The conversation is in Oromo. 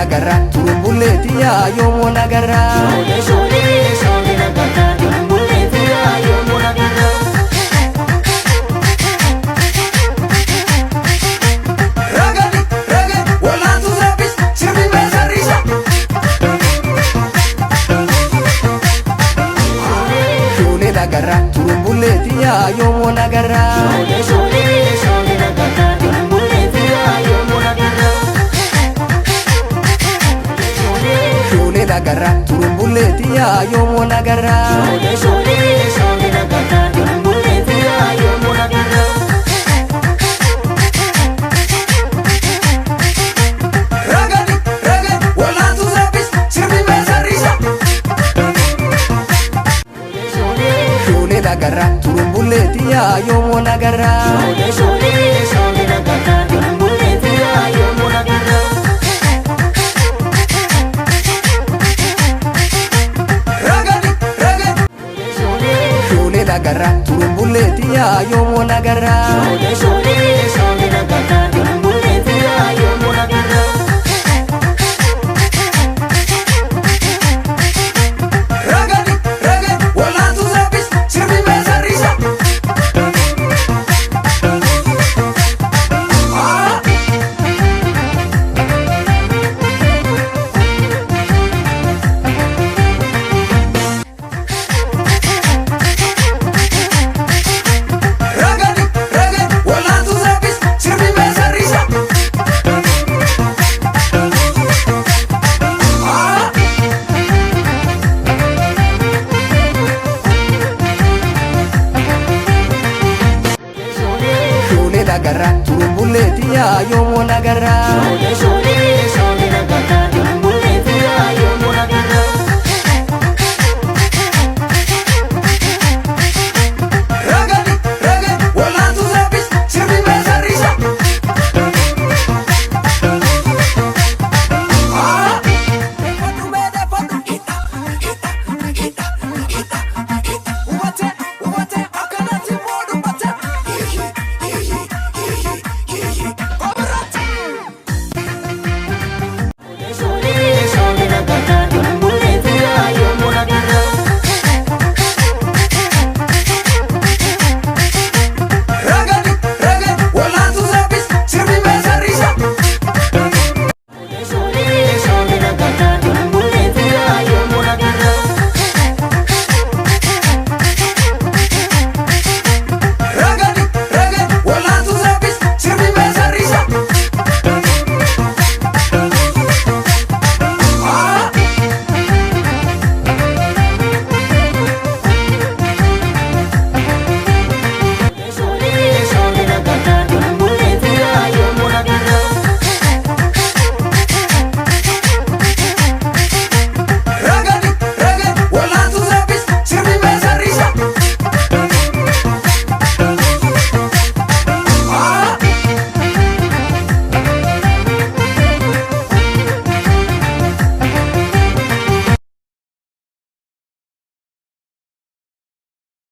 agarra turumbulleetti yaa yoom wal agarra. Shoolee shoolee shoolee nagarra turumbulleetti yaa yoom wal agarra. Ragadi ragadi wal'aantu saffis sirbi beesarriisa. Shoolee nagarra turumbulleetti yaa yoom wal agarra. Shoolee shoolee shoolee nagarra turumbulleetti yaa yoom wal agarra. Shoolee nagarra turumbulleetti yaa yoom wal agarra. Shoolee shoolee shoolee nagarra turumbulleetti yaa yoom wal agarra. Ragadi ragadi wal'aantu saffis sirbi beesarriisa. Shoolee nagarra turumbulleetti yaa yoom wal agarra. Shoolee shoolee shoolee nagarra turumbulleetti yaa yoom wal agarra. Ragadi ragadi. Shoolee nagarra turumbulleetti yaa yoom wal agarra. Shoolee shoolee.